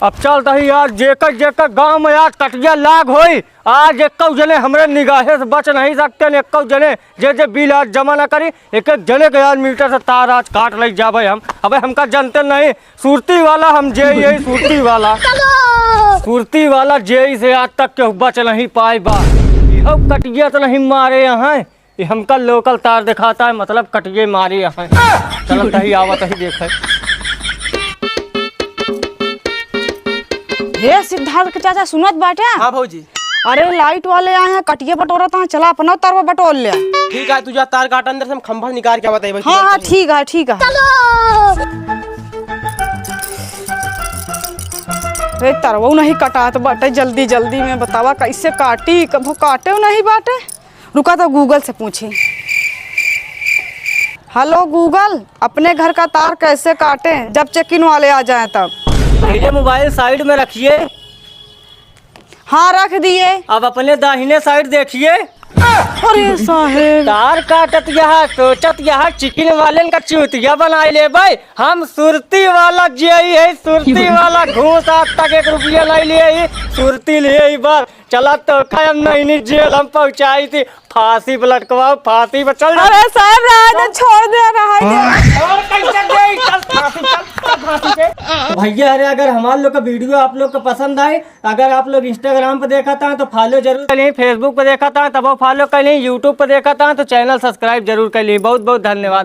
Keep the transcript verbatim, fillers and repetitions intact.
अब चलत ही आज जेकर जेकर गाँव में आज कटिया लाग होई, आज एक्कउ जने हमरे निगाहे से बच नहीं सकते न, एक्कउ जने जे जे बिल आज जमा न करी, एक एक जने के आज मीटर से तार आज काट लइ जाबे हम। अबे हमका जनते नहीं, सुरती वाला हम जे यही सुरती वाला। सुरती वाला जे से आज तक केहू बच नहीं पाए बा। इहो कटिया तो नहीं मारे यहाँ, ये हमका लोकल तार दिखाता है, मतलब कटिये मारी है। चलत ही आवत ही देखे। हे सिद्धार्थ के चाचा, सुनत बाटे? हाँ भौजी। अरे, लाइट वाले आए हैं, कटिये बटोरत हैं, चला अपना तारवा बटोर ले। ठीक है, तू जा तार काट अंदर से, हम खंभा निकाल के बताइए। हाँ, हाँ, ठीक है, ठीक है। अरे, तरवो नहीं कटात बाटे जल्दी जल्दी में, बतावा कैसे काटी, कभो काटे नहीं बाटे। रुका तो Google से पूछी। हेलो Google, अपने घर का तार कैसे काटें जब चेकिंग वाले आ जाएं तब? पहले मोबाइल साइड में रखिए। हाँ, रख दिए। अब अपने दाहिने साइड देखिए। अरे साहेब। तार काटत यहाँ, सोचत यहाँ, चेकिंग वालेन का चूतिया बनाए लेबे। हम सुरती वाला जे ही है, सुरती वाला घूस आज तक एक रुपया नहीं लिए ही, सुरती लिए ही बस। चला तो खाए हम नहीं, नहीं जेल हम पहुँचाई थी, फांसी पे लटकवाओ, फांसी पे चल। अरे साहेब, रहा दे, छोड़ दे, रहा दे। और कैसे दे? चल फांसी, चल, चल फांसी पे। भैया, अरे अगर हमार लोग का वीडियो आप लोग को पसंद आए, अगर आप लोग Instagram पे देखत हैं तो follow जरूर कर लें, Facebook पे देखत हैं तब follow कर लें, YouTube पे देखत हैं तो channel subscribe जरूर कर लें। बहुत बहुत धन्यवाद।